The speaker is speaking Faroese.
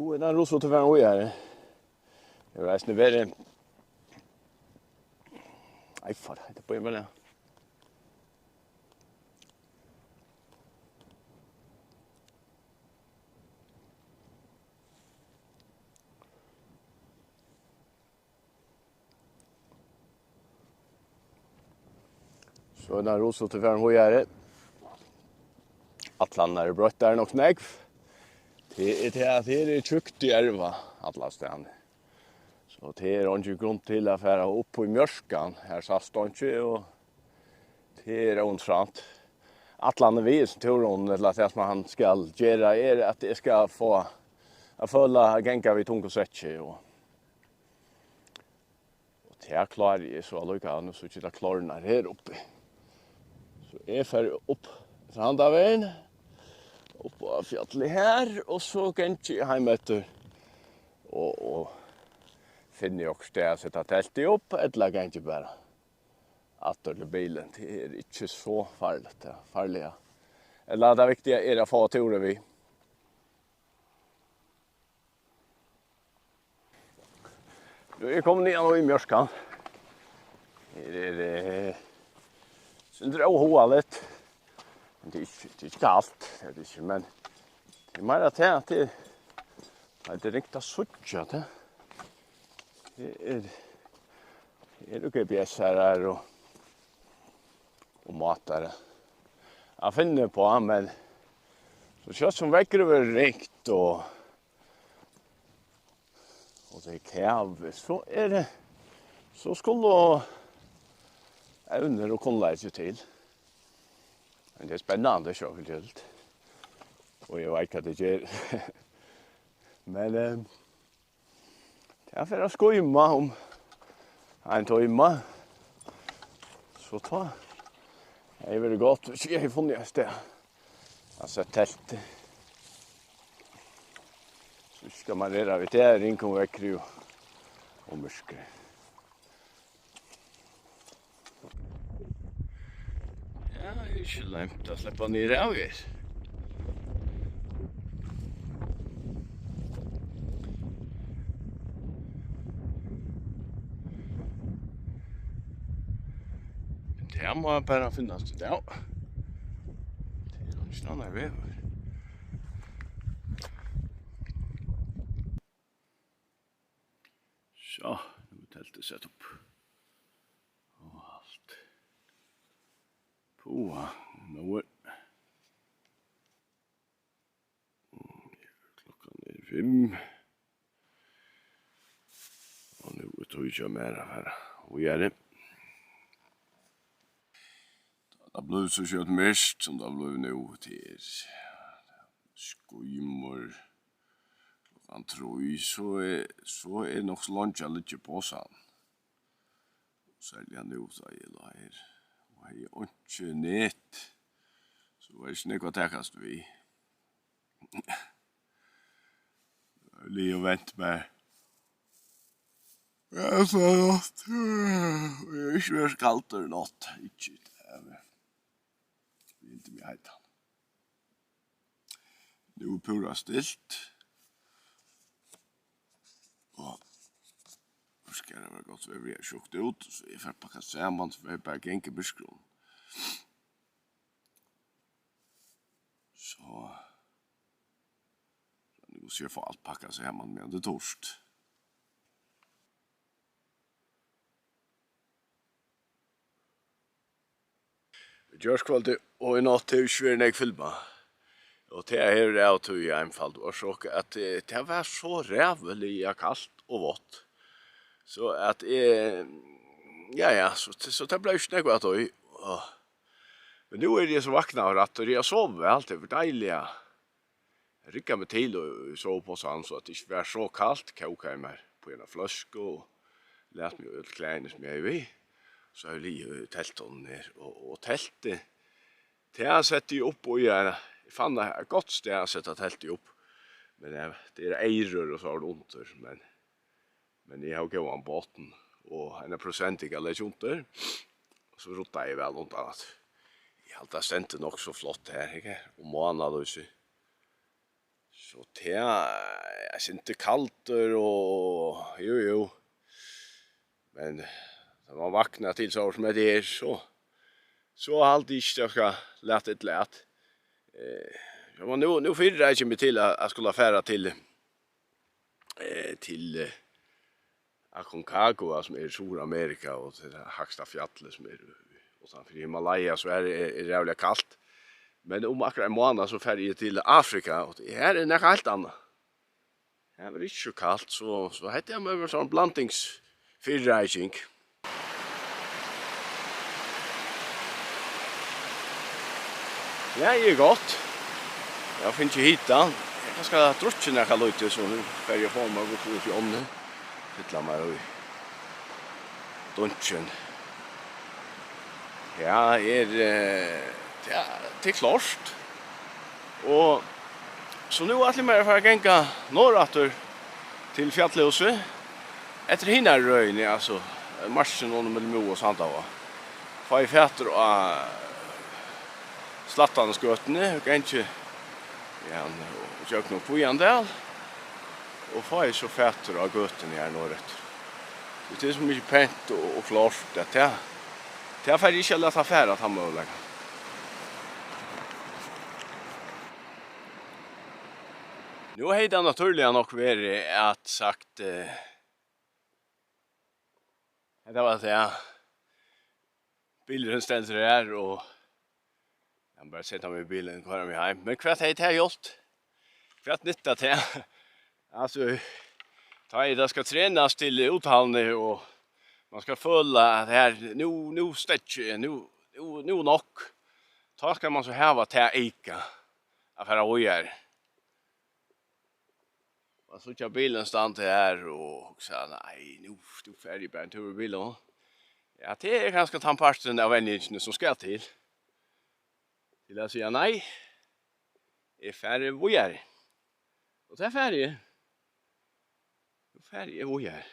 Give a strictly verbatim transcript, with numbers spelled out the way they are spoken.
Nú er tað rusuligt at vera víðari. Eg var eisini verið. Ei, for, hetta bíðar bara. So er tað rusuligt at fara víðari. Ætlanirnar eru broyttar nokk nógv. Tað er tað, at her er tjúkt í erva allastaðni. So tað er eingin grund til at fara upp í mjørkan. Her sæst einki, og tað er óinteressant. Ætlanin við hesum túrunum, ella tað sum hann skal gera, er, at eg skal fáa at føla at ganga við tungum sekki, og Og tað klári eg so allíkavæl, nú síggi eg, tað klárnar her uppi. So eg fari upp eftir handan vegin, upp á fjallið her, og so gangi eg heim eftir og, og finni okkurt stað at seta teltið upp, ella gangi bara aftur til bilin. Tað er ikki so farligt, tað farliga. Ella tað viktiga er at fáa túrin við. Nú er eg komin niðan í mjørkan. Her er, eh, sindur óhugaligt. Men tað er ikki, tað er ikki kalt, tað er tað ikki, men tað er meira tað at tað er, at tað er ringt at síggja tað. Tað er, tað eru G P S her, her og, og mátarar at finna uppá, men so skjótt sum veðrið verður ringt og Og tað er kavi, so er tað, so skulu evnir og kunnleiki til. Men tað er spennandi, sjálvandi. Og eg veit hvat eg geri. Men, eh, tað fer at skýma um ein tíma. So tá hevði verið gott, hvis eg hevði funnið eitt stað. Altso, teltið. So skal man læra við tað, ringum veðri og, og myrkri. Ja, tað er ikki langt at sleppa niður av her. Men tað má bara finnast í dag. Tað er eingin annar vegur. So, nú er teltið sett upp. Og alt. Puha, nú er, klokkan er fimm. Og nú er tíð hjá mær at fara víðari. Tá tað blívur so skjótt myrkt, sum tað blívur nú, tað er skýmur klokkan trý, so er, so er nokk so leingi at liggja í posan. Serliga nú, tá eg lá her og hevði einki net, so var ikki nógv at takast við. Eg liggi og venti mær. Ja, so er nátt. Eg eri ikki verið so kaldur í nátt. Ikki, tað er, eg hildi meg heitan. Nú er púra stilt. Og nú skal tað vera gott veður, eg havi sjókt út, so eg fari at pakka saman, so fari eg bara at ganga í myrkrinum. So, so nú skal eg fáa alt pakkað saman, meðan tað er turt. Gjárkvøldið og í nátt hevur ikki verið nógv filmað. Og tað hevur av tí einfaldu orsøk, at, eh, tað var so ræðuliga kalt og vátt. So at, eh, ja, ja, so, so tað bleiv ikki nógv av tí. Og, men nú eri eg so vaknaður aftur, eg havi sovið væl, tað var deiliga. Eg riggaði meg til og, og sov uppá sand, so at tað ikki var so kalt, kókaði mær upp í eina fløsku og læt meg í øll klæðini sum eg hevði við. So havi eg ligið í teltinum her, og, og teltið, tað setti eg upp í ein, eg fann eitt gott stað at seta teltið upp, men, eh, tað eru eyrur og so undir, men Men eg havi góðan botn og eina prosent eg kann leggja undir. Og so ruddaði eg væl undan at eg haldi, tað stendur nokk so flott her, ikki? Og mánalýsi. Og tað er sindur kaldur og, jú, jú. Men tá man vaknar til so sum hetta er, so, so haldi eg ikki, tað skal lata illa at. Eh, ja, men nú, nú fyrireiki eg meg til at, at skula fara til, eh, til, eh, Aconcagua, sum er í Suðuramerika, og til tað hægsta fjallið, sum er uttanfyri Himalaya, so her er, er ræðuliga kalt. Men um akkurát ein mánað, so fari eg til Afrika, og her er nakað heilt annað. Her er ikki so kalt, so, so hetta er meira ein blandingsfyrireiking. Ja, tað er gott. Eg havi fingið hita. Eg havi kanska drukkið nakað lítið, so nú fari eg at fáa mær okkurt út í ánni. Fylla mær í dunkin. Ja, er, eh, ja, tað er klárt. Og so nú ætli eg mær at fara at ganga norðuraftur til fjallhúsið. Eftir hinari røðini, altso, markið millum Møðu og Sandavág. Fái eg fatur á Slættanesgøtuni, gangi, ja, gjøgnum Kvígandal, og fái so fatur á gøtuni her norðureftir. Tí tað er so mikið pent og, og klárt, at tað, tað fari eg ikki at lata fara, tann møguleikan. Nú hevði tað natúrliga nokk verið at sagt, eh, hetta var tað. Bilurin stendur her, og eg kann bara seta meg í bilin og koyra meg heim. Men hvat hevði tað hjálpt? Hvat nyttar tað? Altso, tá ið tað skal trenast til úthaldni, og man skal føla at her, nú, nú steðgi eg, nú, nú, nú nokk. Tá skal man so hava tað eyka at fara víðari. Man síggja bilin standa her og hugsa, nei, nú, nú fari eg bara ein túr í bilinum. Ja, tað er kanska tann parturin av venjingini sum skal til. Til at siga nei, eg fari víðari. Og tað fari eg. Nú fari eg víðari.